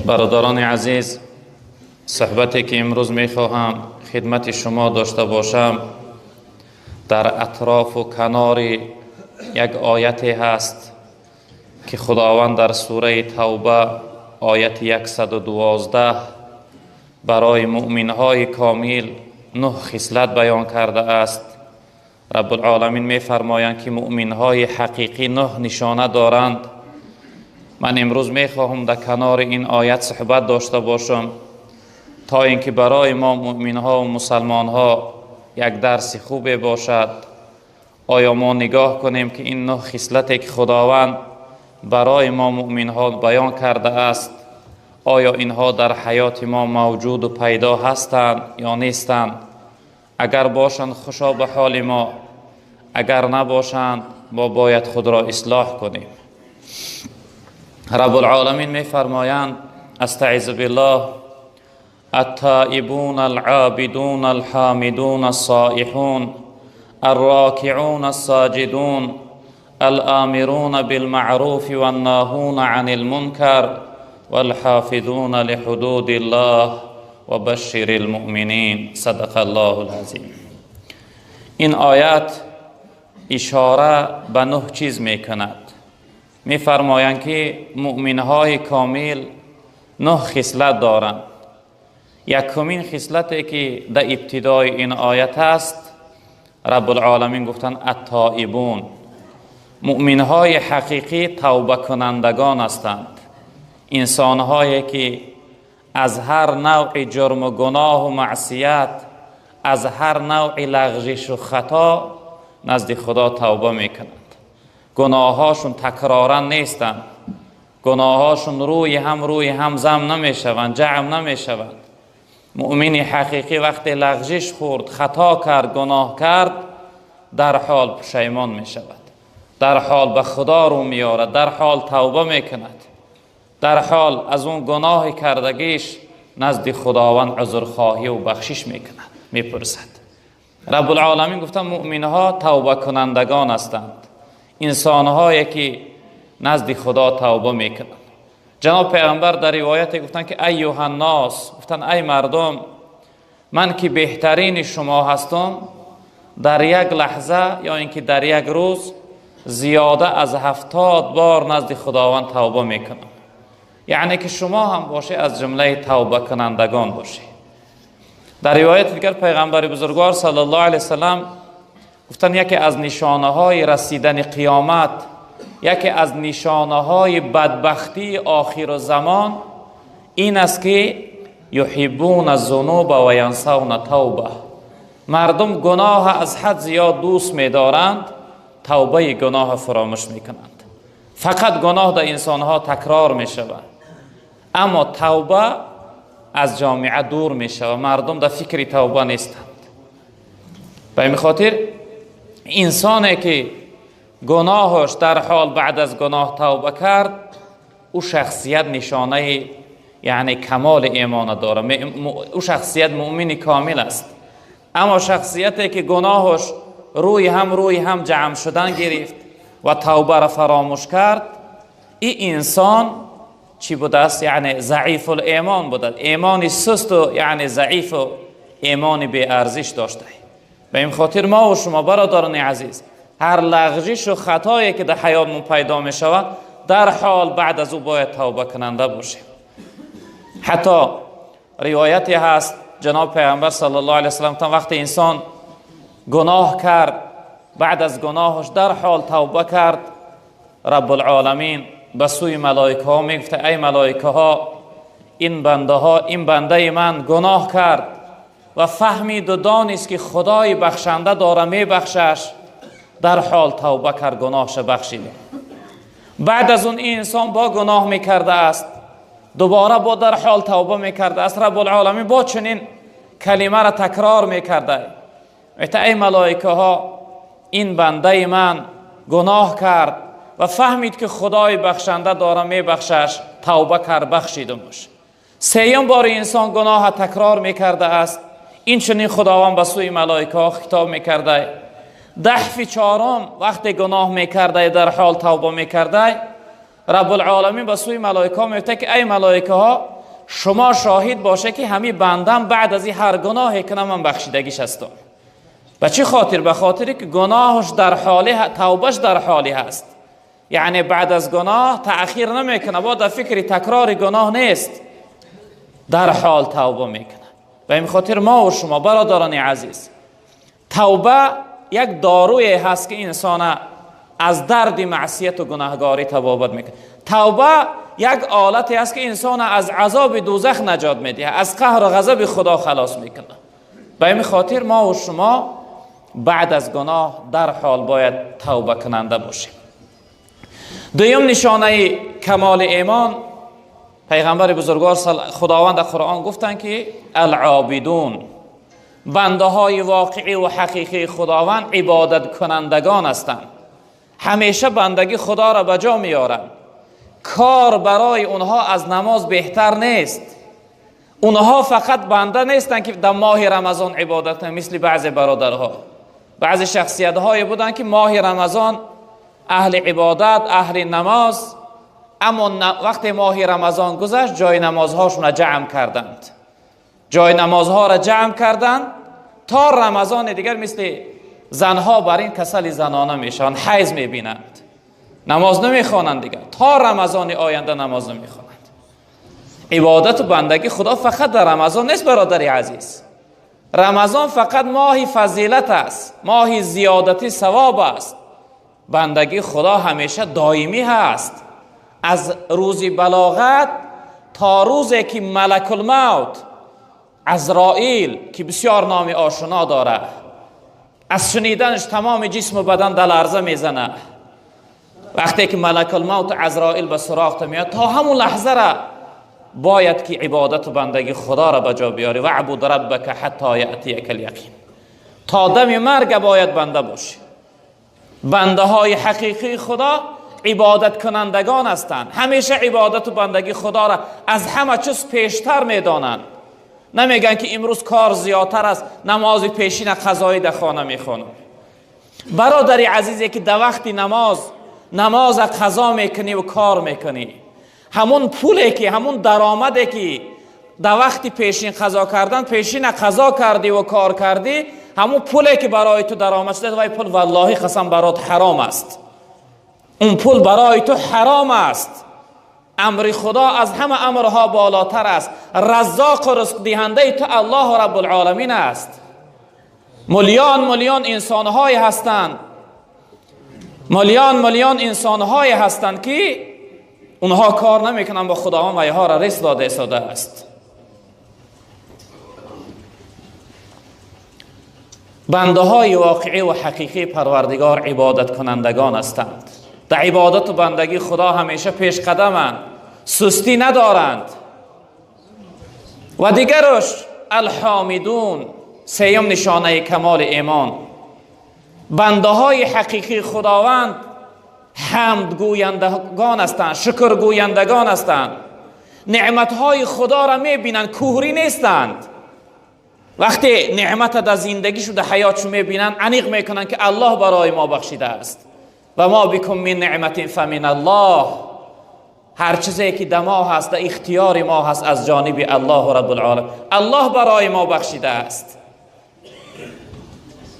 Бародарони азиз, суҳбате ки имрӯз мехоҳам хидмати шумо дошта бошам, дар атрофу канори як ояте ҳаст ки Худованд дар сураи Тавба ояти 112 барои муъминҳои комил 9 хислат баён кардааст. Раббулъоламин мефармоянд ки муъминҳои ҳақиқӣ 9 нишона доранд. Ман имрӯз мехоҳам дар канори ин оят суҳбат дошта бошам, то инки барои мо муъминҳо ва мусалмонҳо як дарси хубе бошад. Оё мо нигоҳ кунем ки ин 9 хислате ки Худованд барои мо муъминҳо баён кардааст, оё инҳо дар ҳаёти мо мавҷуду пайдо ҳастанд ё нестанд? Агар бошанд, хушо ба ҳоли мо, агар набошанд, мо бояд худро ислоҳ кунем. Раббулъоламин мефармоянд: астаъизу биллоҳ, التائبون العابدون الحامدون الصائحون الراكعون الساجدون الآمرون بالمعروف والناهون عن المنكر والحافظون لحدود الله وبشر المؤمنين. صدق الله العظيم. این آیت اشاره به 9 چیز میکند. میفرمایند که مؤمنهای کامل 9 خصلت دارند. یکمین خصلتی که در ابتدای این آیت است، رب العالمین گفتند التائبون، مؤمنهای حقیقی توبه کنندگان هستند، انسانهایی که از هر نوع جرم و گناه و معصیت، از هر نوع لغزش و خطا نزد خدا توبه میکنند. گناهاشون تکرارا نیستند، گناهاشون روی هم زم نمیشوند، جمع نمیشوند. مؤمن حقیقی وقتی لغزش خورد، خطا کرد، گناه کرد، در حال پشیمان می شود، در حال به خدا رو میارد، در حال توبه میکند، در حال از اون گناه کردگیش نزد خداوند عذرخواهی و بخشش میکند، میپرسد. رب العالمین گفتن مؤمنها توبه کنندگان هستند، انسانهایی که نزد خدا توبه میکنند. جناب پیغمبر در روایت گفتن که ایها الناس، گفتن ای مردم، من که بهترین شما هستم، در یک لحظه یا اینکه در یک روز زیاده از 70 بار نزد خداوند توبه میکنم. یعنی که شما هم باشه از جمله توبه کنندگان باشه. در روایت دیگر پیغمبر بزرگوار صلی الله علیه وسلم گفتن یکی از نشانه های رسیدن قیامت، یکی از نشانه های بدبختی آخر زمان این است که یحبون الذنوب و ینسون توبه. مردم گناه از حد زیاد دوست می‌دارند، توبه گناه فراموش می‌کنند. فقط گناه در انسانها تکرار می‌شود، اما توبه از جامعه دور می‌شود. مردم در فکر توبه نیستند. به این خاطر انسانی که گناهش در حال بعد از گناه توبه کرد، او شخصیت نشانه یعنی کمال ایمان داره، او شخصیت مؤمن کامل است. اما شخصیتی که گناهش روی هم جمع شدن گرفت و توبه را فراموش کرد، این انسان چی بوده است؟ یعنی ضعیف الایمان بوده، ایمان سست و یعنی ضعیف و ایمان بی ارزش داشته. به این خاطر ما و شما برادران عزیز، هر لغزش و خطایی که در حیاتمون پیدا می شود، در حال بعد از او باید توبه کننده باشیم. حتی روایتی هست جناب پیامبر صلی الله علیه وسلم تا وقتی انسان گناه کرد، بعد از گناهش در حال توبه کرد، رب العالمین به سوی ملائکه ها میگفته ای ملائکه ها، این بنده ها، این بنده من گناه کرد و فهمید و دانست که خدای بخشنده داره میبخشش، در حال توبه کرد، گناهش بخشیده. بعد از اون این انسان با گناه میکرده است، دوباره با در حال توبه میکرده است، رب العالمین با چنین کلمه را تکرار میکرده، ای ملائکه ها، این بنده من گناه کرد و فهمید که خدای بخشنده داره میبخشش، توبه کرد، بخشیدمش. سیم بار انسان گناه تکرار میکرده است، این چنین خداوند به سوی ملائکه ها خطاب میکرده. دفعه چهارم وقتی گناه میکرده در حال توبه میکرده، رب العالمین به سوی ملائکه ها میگه که ای ملائکه ها، شما شاهد باشه که همی بندم بعد از این هر گناهی کنم من بخشیدگیش هستم. به چه خاطر؟ به خاطری که گناهش در حاله، توبهش در حالی هست. یعنی بعد از گناه تأخیر نمیکنه، با در فکر تکرار گناه نیست، در حال توبه میکنه. به این خاطر ما و شما برادران عزیز، توبه یک داروی هست که انسان از درد معصیت و گناهگاری تبابت میکنه. توبه یک آلتی است که انسان از عذاب دوزخ نجات میده، از قهر و غضب خدا خلاص میکنه. به این خاطر ما و شما بعد از گناه در حال باید توبه کننده باشیم. دویم نشانه کمال ایمان، پیغمبر بزرگوار خداوند در قرآن گفتن که العابدون، بنده های واقعی و حقیقی خداوند عبادت کنندگان هستند. همیشه بندگی خدا را به جا میارند. کار برای اونها از نماز بهتر نیست. اونها فقط بنده نیستند که در ماه رمضان عبادت کنند، مثل بعض برادرها، بعض شخصیت های بودند که ماه رمضان اهل عبادت، اهل نماز، اما وقتی ماه رمضان گذشت جای نمازهاشون را جمع کردند، جای نمازها را جمع کردند تا رمضان دیگر. مثل زنها بر این کسل زنانه میشن، حیض میبینند، نماز نمیخوانند دیگر، تا رمضان آینده نماز نمیخوانند. عبادت و بندگی خدا فقط در رمضان نیست برادر عزیز. رمضان فقط ماه فضیلت است، ماه زیادتی ثواب است. بندگی خدا همیشه دائمی هست، از روز بلاغت تا روزی که ملک الموت عزرائیل که بسیار نام آشنا داره، از شنیدنش تمام جسم و بدن در لرزه میزنه. وقتی که ملک الموت عزرائیل به سراغ میاد، تا همون لحظه را باید که عبادت و بندگی خدا را به جا بیاری. وعبد ربک حتی یأتیک الیقین، تا دم مرگ باید بنده باشی. بنده های حقیقی خدا عبادت کنندگان هستند، همیشه عبادت و بندگی خدا را از همه چیز پیشتر میدانند. نمیگن که امروز کار زیادتر است، نماز پیشین قضایی در خانه میخوانم. برادر عزیزی که در وقت نماز قضا میکنی و کار میکنی، همون پولی که، همون درآمدی که در وقت پیشین قضا کردن پیشین قضا کردی و کار کردی، همون پولی که برای تو درآمد شده، وای پول والله قسم برات حرام است. اون پول برای تو حرام است. امر خدا از همه امرها بالاتر است. رزاق و رزق دهنده تو الله رب العالمین است. میلیون میلیون انسان‌های هستند، میلیون میلیون انسان‌های هستند که اونها کار نمیکنن با خداوند و اینها را رزق داده ساده است. بنده های واقعی و حقیقی پروردگار عبادت کنندگان هستند. در عبادت و بندگی خدا همیشه پیش قدمند، سستی ندارند. و دیگرش الحامدون، سیم نشانه کمال ایمان. بنده های حقیقی خداوند حمد گویندگان هستند، شکر گویندگان هستند، نعمت های خدا را میبینند، کوهری نیستند. وقتی نعمت در زندگیشو در حیاتشو میبینند، عمیق میکنند که الله برای ما بخشیده است. و ما بکم من نعمت فمن الله، هر چیزی که در ما هست، در اختیار ما هست، از جانب الله رب العالمین، الله برای ما بخشیده است.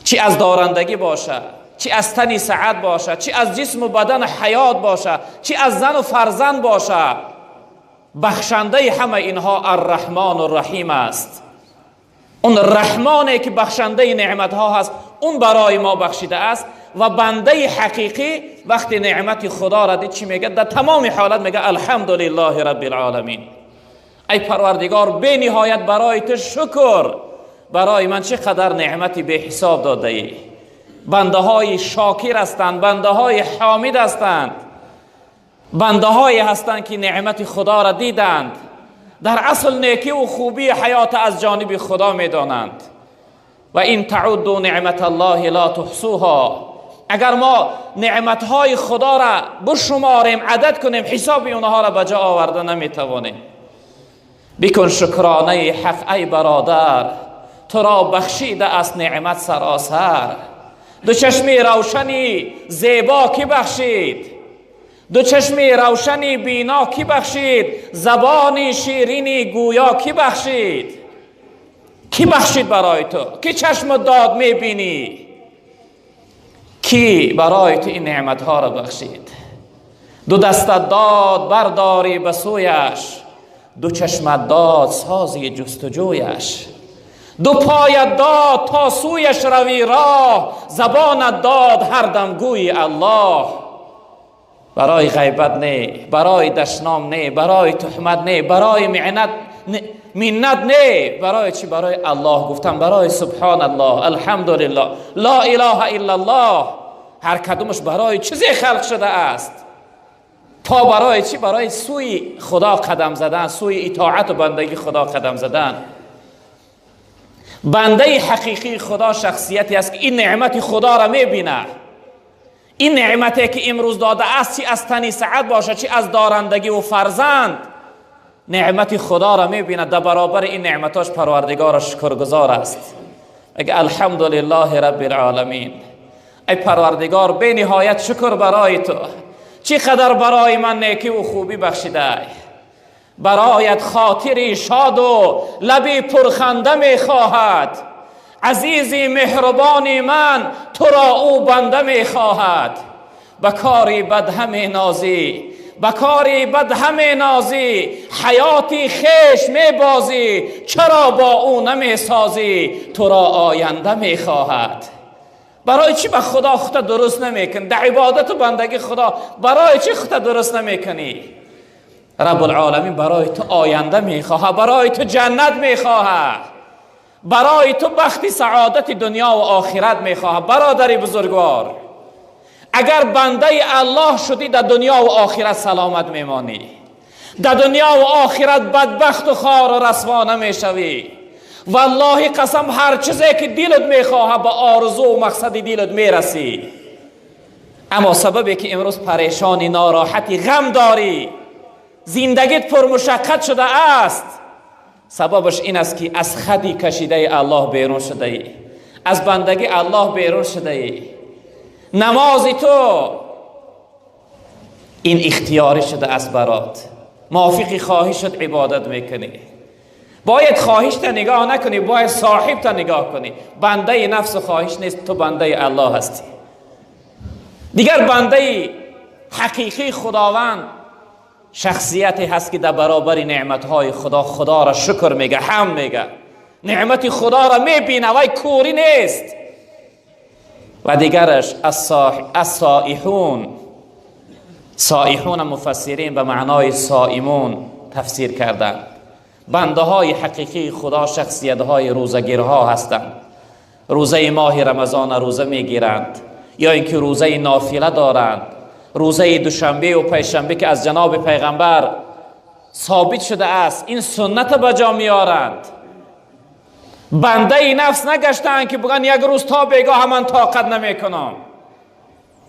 چی از دارندگی باشه، چی از تنی سعد باشه، چی از جسم و بدن حیات باشه، چی از زن و فرزند باشه، بخشنده همه اینها الرحمن الرحیم است. اون رحمانی که بخشنده نعمت ها هست، اون برای ما بخشیده است. و بنده حقیقی وقتی نعمت خدا را دید چی میگه؟ در تمام حالت میگه الحمدلله رب العالمین. ای پروردگار بی نهایت برای تو شکر، برای من چقدر نعمتی به حساب داده ای. بنده های شاکر هستند، بنده های حامد هستند، بنده های هستند که نعمت خدا را دیدند، در اصل نیکی و خوبی حیات از جانب خدا میدانند. و این تعدوا نعمت الله لا تحصوها، اگر ما نعمتهای خدا را بشماریم، عدد کنیم، حساب اونها را به جا آورده نمیتوانیم. بکن شکرانه حق ای برادر، تو را بخشیده است نعمت سراسر. دو چشمی روشنی زیبا کی بخشید، دو چشمی روشنی بینا کی بخشید؟ زبانی شیرینی گویا کی بخشید؟ کی بخشید برای تو؟ کی چشم داد میبینی؟ کی برای تو این نعمتها را بخشید؟ دو دستت داد برداری به سویش، دو چشمت داد سازی جستجویش، دو پایت داد تا سویش روی راه، زبانت داد هر دم گویی الله. برای غیبت نه، برای دشنام نه، برای تهمت نه، برای منت نه، برای چی؟ برای الله گفتم، برای سبحان الله، الحمدلله، لا اله الا الله. هر کدومش برای چیزی خلق شده است. پا برای چی؟ برای سوی خدا قدم زدن، سوی اطاعت و بندگی خدا قدم زدن. بنده حقیقی خدا شخصیتی است که این نعمت خدا را میبینه. این نعمتی که امروز داده است، چی از تنی سعد باشه، چی از دارندگی و فرزند، نعمت خدا را میبینه. در برابر این نعمتاش پروردگار شکرگزار است. اگه الحمدلله رب العالمین، ای پروردگار بی نهایت شکر برای تو، چی قدر برای من نیکی و خوبی بخشیده. برایت خاطری شاد و لبی پرخنده میخواهد، عزیزی مهربانی من تو را او بنده میخواهد. به کاری بد همه نازی، به کاری بد همه نازی، حیاتی خیش میبازی، چرا با او نمیسازی، تو را آینده میخواهد. برای چی به خدا خودت درست نمیکنی؟ در عبادت و بندگی خدا برای چی خودت درست نمیکنی؟ رب العالمین برای تو آینده میخواهد، برای تو جنت میخواهد، برای تو بخت سعادت دنیا و آخرت میخواهد. برادر بزرگوار، اگر بنده الله شدی در دنیا و آخرت سلامت میمانی، در دنیا و آخرت بدبخت و خوار و رسوا نمیشوی. والله قسم هر چیزی که دلت میخواهد به آرزو و مقصد دلت میرسی. اما سببی که امروز پریشانی، ناراحتی، غم داری، زندگیت پرمشقت شده است، سببش این است که از خطی کشیده الله بیرون شده ای، از بندگی الله بیرون شده ای. نماز تو این اختیاری شده است برات، موافق خواهشت عبادت میکنی. باید خواهش تا نگاه نکنی، باید صاحب تا نگاه کنی. بنده نفس و خواهش نیست، تو بنده الله هستی. دیگر بنده حقیقی خداوند شخصیتی هست که در برابر نعمتهای خدا خدا را شکر میگه، هم میگه، نعمت خدا را میبینه، وای کوری نیست. و دیگرش السائحون. سائحون مفسرین به معنای صائمون تفسیر کردند. بنده های حقیقی خدا شخصیت های روزگیرها هستند. روزه ماه رمضان روزه میگیرند، یا اینکه روزه نافله دارند، روزه دوشنبه و پنجشنبه که از جناب پیغمبر ثابت شده است، این سنت به جا میارند. بنده نفس نگشتند که بگن یک روز تا بیگاه من طاقت نمیکنم.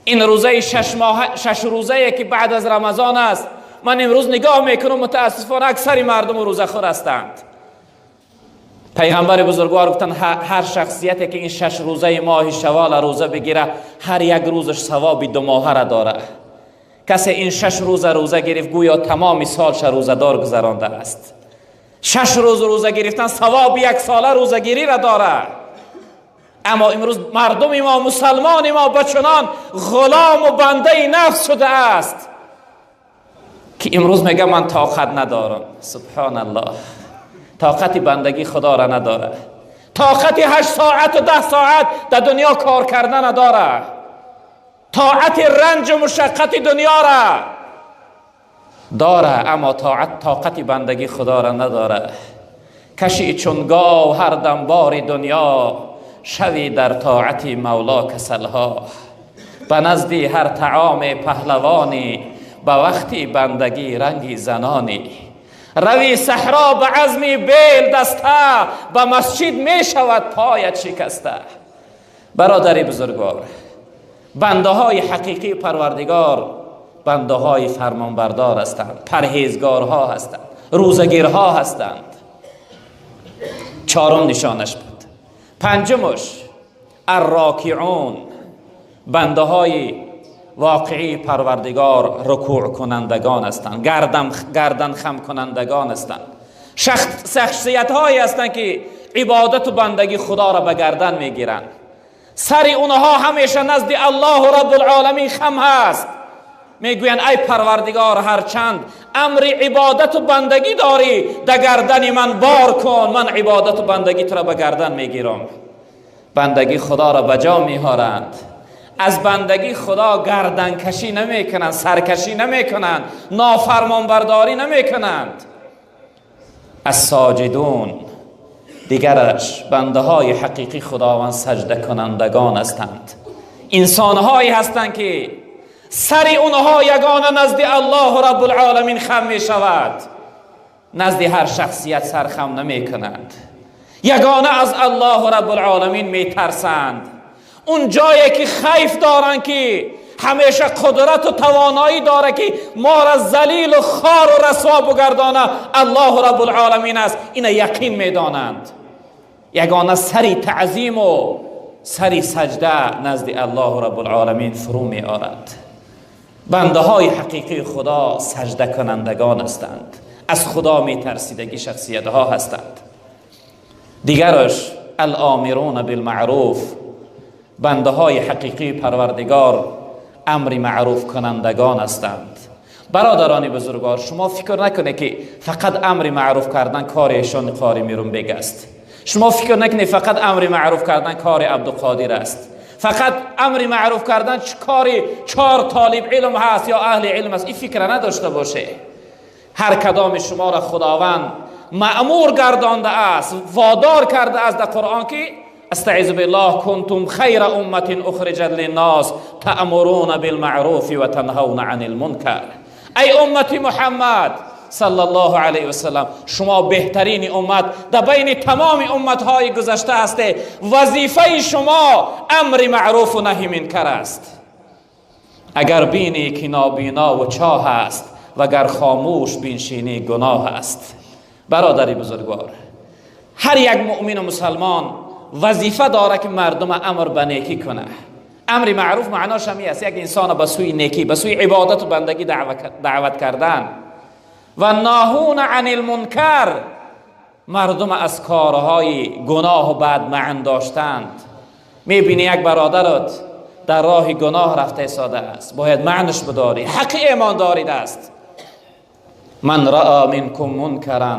این روزه شش روزه که بعد از رمضان است، من امروز نگاه میکنم متاسفانه اکثر مردم روزه خور هستند. پیغمبر بزرگوار گفتن هر شخصیتی که این 6 روزه ماه شوال روزه بگیره، هر یک روزش ثواب 2 ماهه را داره. کسی این 6 روزه روزه گرفت گویا تمام سالش روزه دار گذرانده است. 6 روز روزه گرفتن ثواب 1 ساله روزه گیری را داره. اما امروز مردم ما، مسلمان ما، بچنان غلام و بنده نفس شده است که امروز میگه من طاقت ندارم. سبحان الله، طاقت بندگی خدا را نداره، طاقت 8 ساعت و 10 ساعت در دنیا کار کردن نداره، طاعت رنج و مشقت دنیا را داره، اما طاقت بندگی خدا را نداره. کشی چون گاو هر دم بار دنیا، شوی در طاعت مولا کسلها. به نزدی هر طعام پهلوانی، به وقتی بندگی رنگی زنانی. روی صحرا به عزمی بیل دسته، به مسجد می شود پایت شکسته. برادر بزرگوار، بنده های حقیقی پروردگار بنده های فرمانبردار هستند، پرهیزگارها هستند، روزگیرها هستند. چهارم نشانش بود. پنجمش الراکعون، بنده های واقعی پروردگار رکوع کنندگان هستند، گردن خم کنندگان هستند، شخصیت هایی هستند که عبادت و بندگی خدا را به گردن میگیرند. سر اونها همیشه نزد الله رب العالمین خم هست. میگویند ای پروردگار، هرچند امر عبادت و بندگی داری در گردن من بار کن، من عبادت و بندگی تو را به گردن میگیرم. بندگی خدا را به جا می‌آورند، از بندگی خدا گردن کشی نمیکنند، سرکشی نمیکنند، نافرمانبرداری نمیکنند. الساجدون، دیگرش بنده های حقیقی خداوند سجده کنندگان هستند، انسانهایی هستند که سر اونها یگانه نزد الله رب العالمین خم می شود، نزد هر شخصیت سر خم نمی کنند، یگانه از الله رب العالمین می ترسند. اون جایی که خیف دارند که همیشه قدرت و توانایی داره که ما را ذلیل و خوار و رسوا بگردانه، الله رب العالمین است، اینه یقین میدانند. یگانه سری تعظیم و سری سجده نزد الله رب العالمین فرو می آرد. بنده های حقیقی خدا سجده کنندگان هستند، از خدا می ترسیدگی شخصیت ها هستند. دیگرش الامرون بالمعروف، بنده های حقیقی پروردگار امر معروف کنندگان هستند. برادران بزرگوار، شما فکر نکنید که فقط امر معروف کردن کار ایشان قاری میرون بگ است. شما فکر نکنید فقط امر معروف کردن کار عبدالقادر است. فقط امر معروف کردن کار 4 طالب علم هست یا اهل علم است. این فکر نداشته باشه. هر کدام شما را خداوند مأمور گردانده است، وادار کرده است در قرآن که استعیذ بالله کنتم خیر امت اخرجت للناس تأمرون بالمعروف و تنهون عن المنکر. ای امت محمد صلی الله علیه و سلم، شما بهترین امت در بین تمام امتهای گذشته هسته. وظیفه شما امر معروف و نهی منکر است. اگر بینی که نابینا و چاه است و اگر خاموش بنشینی گناه است. برادری بزرگوار، هر یک مؤمن و مسلمان وظیفه داره که مردم امر به نیکی کنه. امر معروف معناش همی است یک انسان به سوی نیکی، به سوی عبادت و بندگی دعوت کردن. و ناهون عن المنکر، مردم از کارهای گناه و بد معن داشتند. میبینی یک برادرت در راه گناه رفته ساده است، باید معنش بداری، حق ایمان دارید است. من رأى منکم منکرا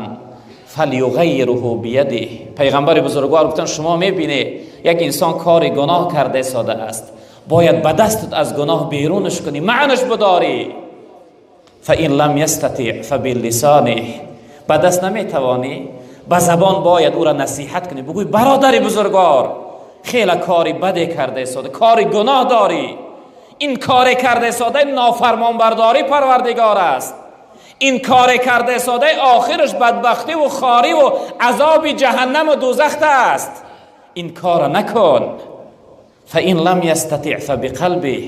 فلیغیره بیده. پیغمبر بزرگوار گفتن شما میبینی یک انسان کار گناه کرده ساده است، باید به دستت از گناه بیرونش کنی، معنش بداری. فإن لم یستطیع فباللسانه، به دست نمیتوانی به زبان باید او را نصیحت کنی، بگوی برادر بزرگوار خیلی کاری بده کرده ساده، کار گناه داری، این کار کرده ساده نافرمانبرداری پروردگار است، این کار کرده ساده آخرش بدبختی و خاری و عذاب جهنم و دوزخ است، این کار نکن. فإن لم یستطیع فبقلبه،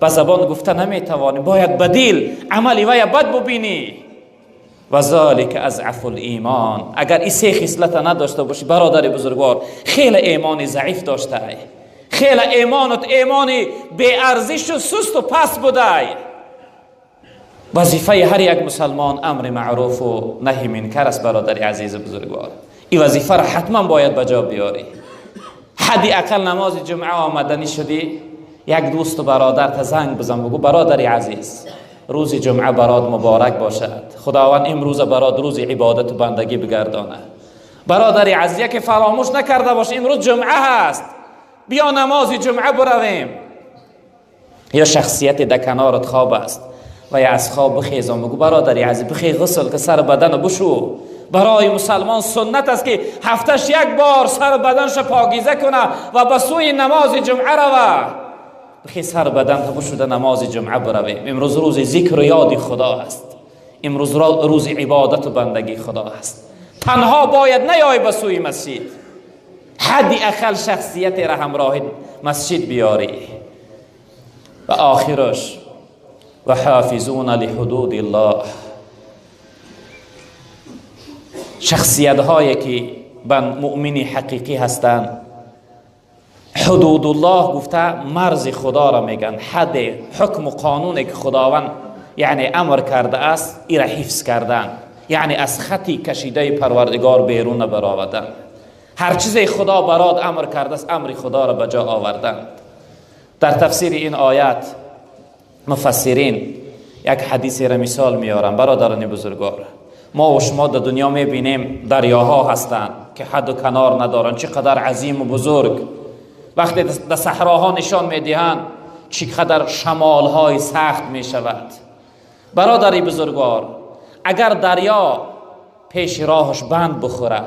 به زبان گفته نمیتوانی، باید بدیل عملی و بد ببینی. و ذالک اضعف الایمان. اگر این سه خصلت نداشته باشی برادر بزرگوار، خیلی ایمان ضعیف داشته ای، خیلی ایمانت ایمان بی ارزش و سست و پس بوده ای. وظیفه هر یک مسلمان امر معروف و نهی منکر است. برادر عزیز بزرگوار، این وظیفه را حتما باید به جا بیاری. حدی اقل نماز جمعه آمدنی شدی، یک دوست و برادر تا زنگ بزن بگو برادر عزیز روز جمعه برات مبارک باشد، خداوند امروز برات روز عبادت و بندگی بگردانه. برادر عزیز که فراموش نکرده باش امروز جمعه هست، بیا نماز جمعه برویم. یا شخصیت در کنارت خواب است و یا از خواب بخیزم بگو برادر عزیز بخی غسل که سر بدن بشو. برای مسلمان سنت است که هفتش یک بار سر بدنش پاکیزه کنه و به سوی نماز جمعه روه. بخی سر بدن تا بشوده نماز جمعه برویم. امروز روز ذکر و یاد خدا است، امروز روز عبادت و بندگی خدا است. تنها باید نیای به سوی مسجد، حدی اقل شخصیت را همراه مسجد بیاری. و آخرش و حافظون لحدود الله، شخصیت هایی که مؤمنی حقیقی هستند ҳудудуллоҳ гуфта марзи худоро мегӯянд, ҳадди ҳукму қонуне ки худованд яъне амр кардааст, ира ҳифз кардан, яъне аз хати кашидаи парвардигор берун набаровардан. Ҳар чизе худо барод амр кардааст, амри худоро ба ҷо овардан. Дар тафсири ин оят муфассирин як ҳадисеро мисол меоранд. Бародарони бузургвор, мо ва шумо дар дунё мебинем дарёҳо ҳастанд ки ҳадду канор надоранд, чӣ қадар азиму бузург. Вақте дар саҳроҳо нишон медиҳанд, чӣ қадар шамолҳои сахт мешавад. Бародари бузургвор, агар дарё пеши роҳаш банд бихӯрад,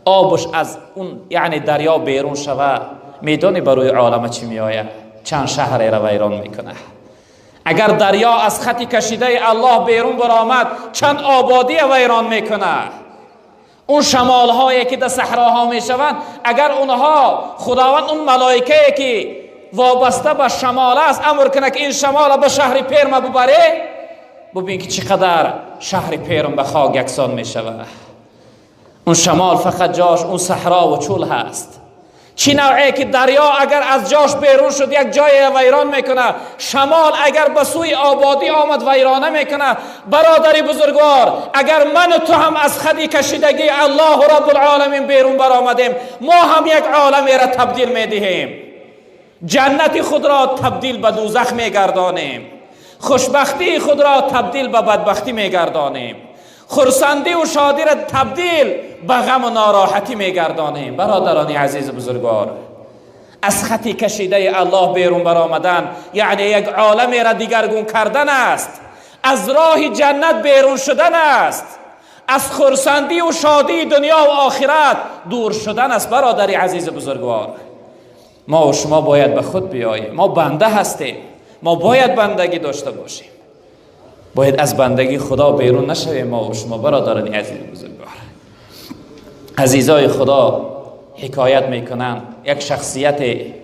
обаш аз он яъне дарё берун шавад, медонӣ барои олама чӣ меояд? Чанд шаҳреро вайрон мекунад. Агар дарё аз хати кашидаи аллоҳ берун баромад, чанд ободия вайрон мекунад. Он шамолҳое ки дар саҳроҳо мешаванд, агар онҳо худованд он малоикае ки вобаста ба шамол аст амр кунад ки ин шамола ба шаҳри Перма бубаре, бубин ки чӣ қадар шаҳри Перм ба хок яксон мешавад. Он шамол фақат ҷош он саҳро ва чӯл ҳаст. Чӣ навъе ки дарё агар аз ҷош берун шуд, як ҷое вайрон мекунад, шамол агар ба сӯи ободӣ омад, вайрона мекунад. Бародари бузургвор, агар ману ту ҳам аз хади кашидагии аллоҳу раббулоламин берун баромадем, мо ҳам як оламеро табдил медиҳем. Ҷаннати худро табдил ба дӯзах мегардонем, хушбахтии худро табдил ба бадбахтӣ мегардонем, хурсандӣ ва шодиро табдил ба ғаму нороҳатӣ мегардонем. Бародарони азизу бузургвор, аз хати кашидаи аллоҳ берун баромадан яъне як оламеро дигаргун кардан аст, аз роҳи ҷаннат берун шудан аст, аз хурсандӣ ва шодии дунё ва охират дур шудан аст. Бародари азизу бузургвор, мо ва шумо бояд ба худ биёем. Мо банда ҳастем, мо бояд бандагӣ дошта бошем, бояд аз бандагии худо берун нашавем мо ва шумо. Бародарони азиз бузургвор, азизои худо ҳикоят мекунанд як шахсияти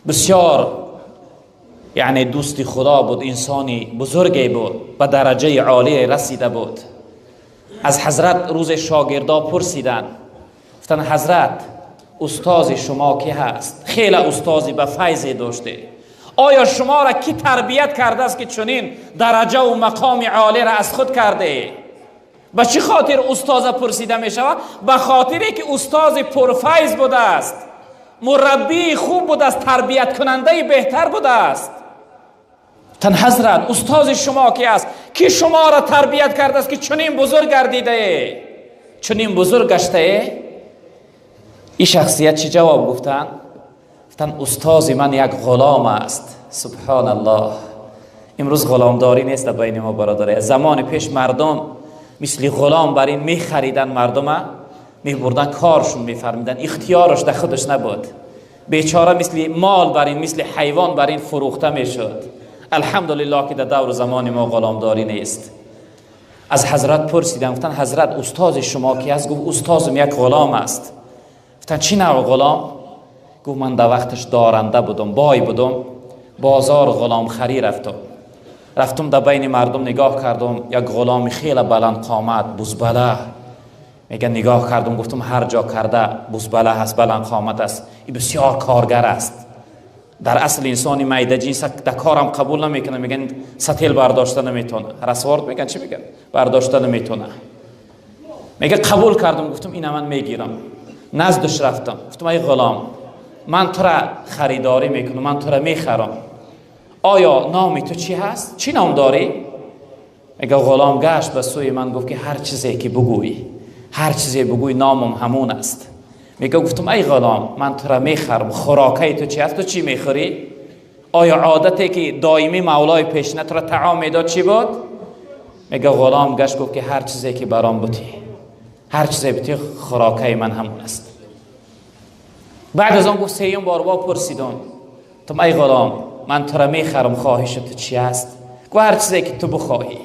бисёр яъне дӯсти худо буд, инсони бузурге буд, ба дараҷаи олие расида буд. Аз ҳазрат рӯзе шогирдо пурсиданд, гуфтанд: ҳазрат, устози шумо ки ҳаст? Хеле устози ба файзе доште, оё шуморо ки тарбият кардааст ки чунин дараҷаву мақоми олиро аз худ карде? Ба чӣ хотир устоза пурсида мешавад? Ба хотире ки устози пурфайз будааст, мураббии хуб будааст, тарбияткунандаи беҳтар будааст. Тан ҳазрат, устози шумо ки аст, ки шуморо тарбият кардааст ки чунин бузург гардидае, чунин бузург гаштае? Ин шахсият чӣ ҷавоб гуфтанд? Гуфтанд: устози ман як ғулом аст. Субҳоналлоҳ, имрӯз ғуломдорӣ нест дар байни мо, бародаре. Замони пеш мардум мисли ғулом бар ин мехаридан, мардума мебурдан, коршон мефармидан, ихтиёраш дар худаш набуд. Бечора мисли мол бар ин, мисли ҳайвон бар ин фурӯхта мешуд. Алҳамдулиллоҳ ки дар давру замони мо ғуломдорӣ нест. Аз ҳазрат пурсидам, гуфтанд: ҳазрат, устози шумо ки аст? Гуфт: устозам як ғулом аст. Гуфтанд: чӣ навъ ғулом? Гуфт: ман дар вақташ доранда будум, бой будум, бозор ғуломхарӣ рафтум. Рафтум, дар байни мардум нигоҳ кардум, як ғуломи хеле баландқомат, бузбала. Мега, нигоҳ кардум, гуфтум: ҳар ҷо карда бузбала ҳаст, баландқомат аст, и бисёр коргар аст. Дар асл инсони майдаҷинс дар корам қабул намекунад, меган сател бардошта наметавона, расворд меган, чӣ меган, бардошта наметавона. Мега, қабул кардум, гуфтум: ина ман мегирам. Наздаш рафтам, гуфтум: ай ғулом, ман тура харидорӣ мекунам, ман тура мехарам, оё номи ту чӣ ҳаст, чӣ ном дорӣ? Мега, ғулом гашт ба сӯи ман, гуфт ки ҳар чизе ки бугӯӣ, ҳар чизе бугӯй, номам ҳамун аст. Мега, гуфтум: ай ғулом, ман тура мехарам, хӯрокаи ту чӣ аст, ту чӣ мехӯрӣ? Оё одате ки доимӣ мавлои пешина тура таом медод чӣ буд? Мега, ғулом гашт, гуфт ки ҳар чизе ки баром бутӣ, ҳар чизе бутӣ, хӯрокаи ман ҳамун аст. Баъд аз он гуфт, сеюм бор бо пурсидум, гуфтум: ай ғулом, ман тура мехарам, хоҳиши ту чӣ аст? Гуфт: ҳар чизе ки ту бихоҳӣ.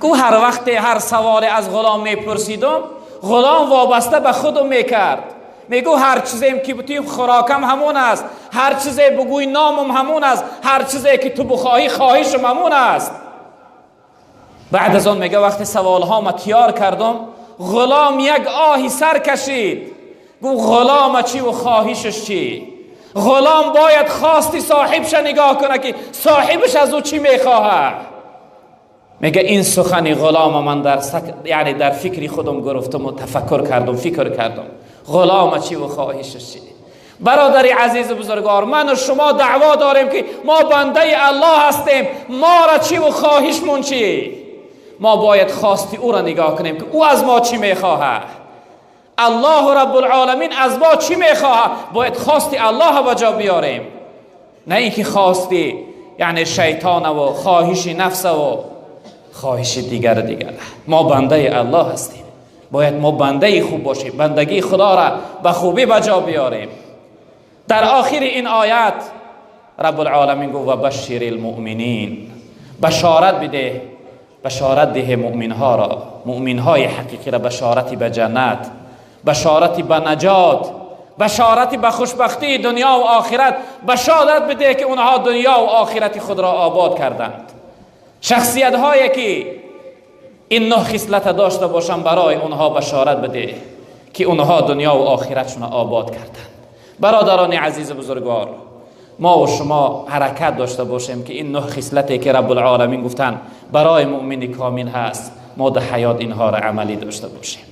Гуфт: ҳар вақте ҳар саволе аз ғулом мепурсидум, ғулом вобаста ба худум мекард, мегӯ: ҳар чизем ки бутӣ, хӯрокам ҳамон аст, ҳар чизе бугӯй, номам ҳамон аст, ҳар чизе ки ту бихоҳӣ, хоҳишам ҳамон аст. Баъд аз он мега, вақте саволҳома тиёр кардум, ғулом як оҳи сар кашид, гуфт: ғулома чӣ ва хоҳишаш чӣ? غلام باید خواستی صاحبش نگاه کنه که صاحبش از او چی میخواهد. میگه این سخن غلام من در یعنی در فکری خودم گرفتم و تفکر کردم، فکر کردم غلام چی و خواهشش چی. برادر عزیز بزرگوار، من و شما دعوا داریم که ما بنده الله هستیم، ما را چی و خواهشمون چی؟ ما باید خواستی او را نگاه کنیم که او از ما چی میخواهد. الله رب العالمین از ما چی میخواهد؟ باید خواستی الله به جا بیاریم، نه اینکه خواستی یعنی شیطان و خواهش نفس و خواهش دیگر دیگر. ما بنده الله هستیم، باید ما بنده خوب باشیم، بندگی خدا را به خوبی به جا بیاریم. در آخر این آیت رب العالمین گفت و بشر المؤمنین، بشارت بده، بشارت ده مؤمن ها را، مؤمن های حقیقی را بشارتی به جنت، بشارتی به نجات، بشارتی به خوشبختی دنیا و آخرت، بشارت بده که اونها دنیا و آخرت خود را آباد کردند. شخصیت هایی که این 9 خصلت داشته باشند برای اونها بشارت بده که اونها دنیا و آخرتشون آباد کردند. برادران عزیز بزرگوار، ما و شما حرکت داشته باشیم که این 9 خصلتی که رب العالمین گفتن برای مؤمن کامل هست، ما در حیات اینها را عملی داشته باشیم.